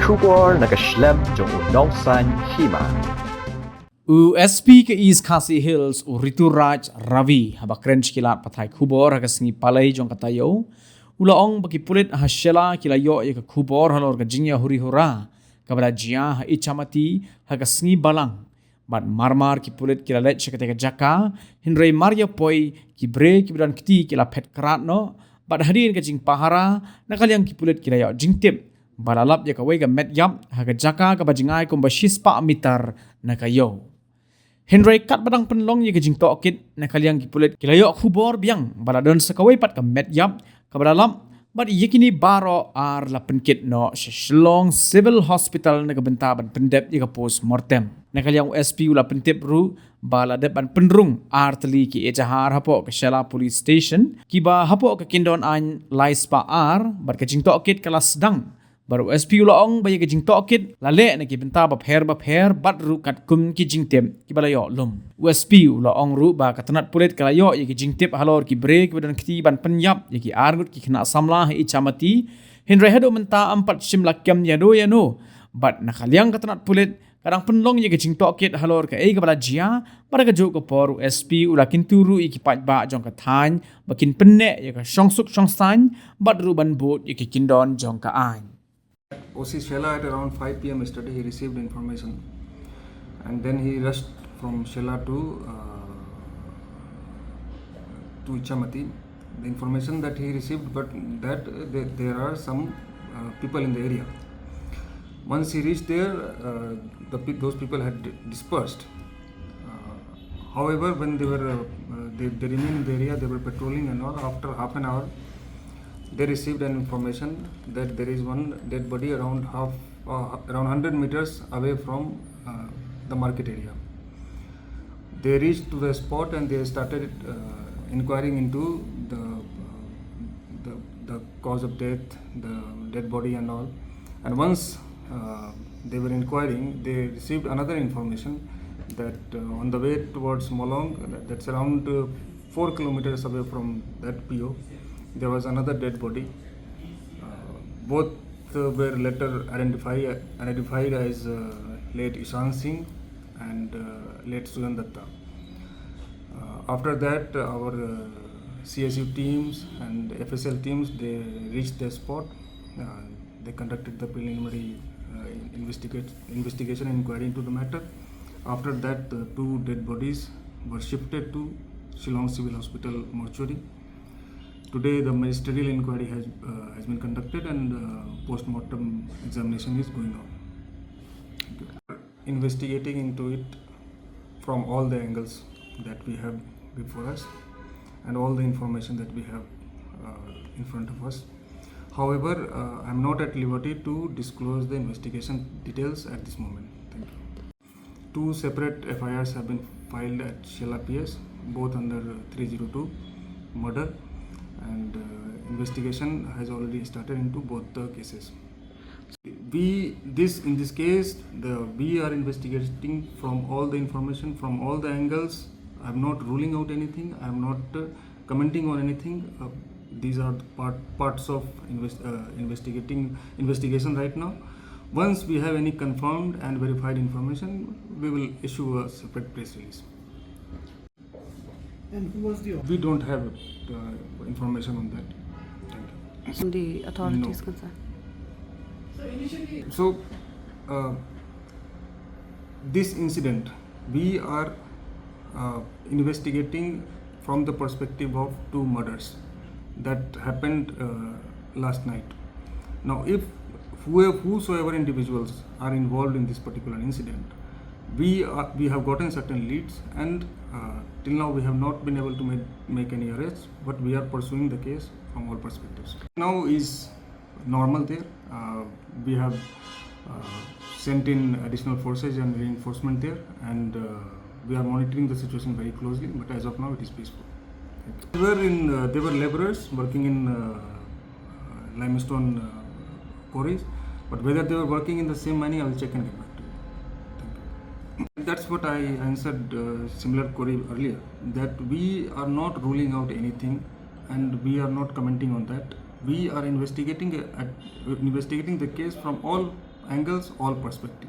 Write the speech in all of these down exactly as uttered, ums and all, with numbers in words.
Khubor na ka shlem jong u nongsan hima. U S P ka East Khasi Hills, u Rituraj Ravi, haba kren sha ki lad pathai khubor ha ka sngi Palei jong ka taïew, u la ong ba ki pulit ha Shella ki la ïoh ïa ka khubor halor ka jingïahuri hura kaba la jia ha Ichamati ha ka sngi Balang. Bad mar-mar ki pulit ki la leit sha katei ka jaka, hynrei mar ïa poi, ki briew kiba don kti ki la phet krad noh, bad hadien ka jingpahara, na ka liang ki pulit ki la ïoh jingtip ba la lap ïa kawei ka met ïap ha ka jaka kaba jngai kumba shispah mitar na ka ïew. Hynrei katba dang pynlong ïa ka jingtohkit, na ka liang ki pulit ki la ïoh khubor biang ba la don sa kawei pat ka met ïap kaba la lap, bad ïa kine baroh ar la pynkit noh sha Shillong Civil Hospital na ka bynta ban pyndep ïa ka post mortem. Na ka liang u S P u la pyntip ruh ba la dep ban pynrung ar tylli ki ejahar hapoh ka Shella Police Station, kiba hapoh ka kyndon aiñ lai spah ar, bad ka jingtohkit ka la sdang. Bad u S P u la ong ba ïa ka jingtohkit la leh na ki bynta bapher bapher bad ruh katkum ki jingtip kiba la ïoh lum. U S P u la ong ruh ba ka tnat pulit ka la ïoh ïa ki jingtip halor ki briew kiba don kti ban pynïap ïa ki arngut ki khynnah samla ha Ichamati, hynrei haduh mynta ym pat shym la kem ïano ïano. Bad na ka liang ka tnat pulit ka dang pynlong ïa ka jingtohkit halor kaei kaba la jia, bad ha kajuh ka por u S P u la kyntu ruh ïa ki paidbah jong ka thaiñ ba kin pynneh ïa ka shongsuk shongsaiñ, bad ruh ban bud ïa ki kyndon jong ka aiñ. O C Shella at around five P M yesterday, he received information, and then he rushed from Shella to, uh, to Ichamati. The information that he received, but that, uh, there, there are some, uh, people in the area. Once he reached there, uh, the, pe- those people had di- dispersed. Uh, however, when they were, uh, uh, they, they remained in the area, they were patrolling and all. After half an hour, they received an information that there is one dead body around half, uh, around hundred meters away from, uh, the market area. They reached to the spot and they started, uh, inquiring into the, uh, the, the cause of death, the dead body and all. And once, uh, they were inquiring, they received another information that, uh, on the way towards Molong, that- that's around, uh, four kilometers away from that P O, there was another dead body. Uh, both, uh, were later identify- identified as, uh, late Ishan Singh and, uh, late Sujan Datta. Uh, after that, uh, our, uh, C S U teams and F S L teams, they reached the spot. Uh, they conducted the preliminary, uh, in- investigate- investigation and inquiry into the matter. After that, the two dead bodies were shifted to Shillong Civil Hospital mortuary. Today, the magisterial inquiry has, uh, has been conducted and, uh, post-mortem examination is going on. Investigating into it from all the angles that we have before us and all the information that we have, uh, in front of us. However, uh, I'm not at liberty to disclose the investigation details at this moment. Thank you. Two separate F I Rs have been filed at Shella P S, both under three zero two murder, and, uh, investigation has already started into both the cases. We, this, in this case, the, we are investigating from all the information, from all the angles. I'm not ruling out anything. I'm not, uh, commenting on anything. Uh, these are the part- parts of invest- uh, investigating investigation right now. Once we have any confirmed and verified information, we will issue a separate press release. And who was the We don't have, uh, information on that. Thank you. From the authorities No. concerned. So, uh, this incident, we are, uh, investigating from the perspective of two murders that happened, uh, last night. Now, if whoever, whosoever individuals are involved in this particular incident, we are, we have gotten certain leads, and, uh, till now we have not been able to make, make any arrests, but we are pursuing the case from all perspectives. Now is normal there. Uh, we have, uh, sent in additional forces and reinforcement there, and, uh, we are monitoring the situation very closely. But as of now, it is peaceful. They were in, uh, they were laborers working in, uh, uh, limestone, uh, quarries. But whether they were working in the same mining, I will check and get back to you. Thank you. That's what I answered, uh, similar query earlier, that we are not ruling out anything and we are not commenting on that. We are investigating, uh, at, investigating the case from all angles, all perspective.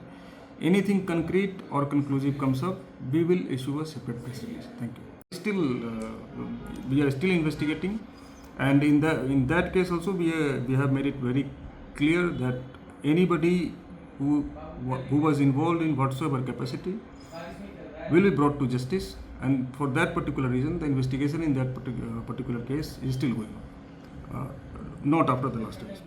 Anything concrete or conclusive comes up, we will issue a separate press release. Thank you. Still, uh, we are still investigating, and in the in that case also, we uh, we have made it very clear that anybody who who was involved in whatsoever capacity will be brought to justice, and for that particular reason, the investigation in that particular, particular case is still going on. Uh, not after the last arrest.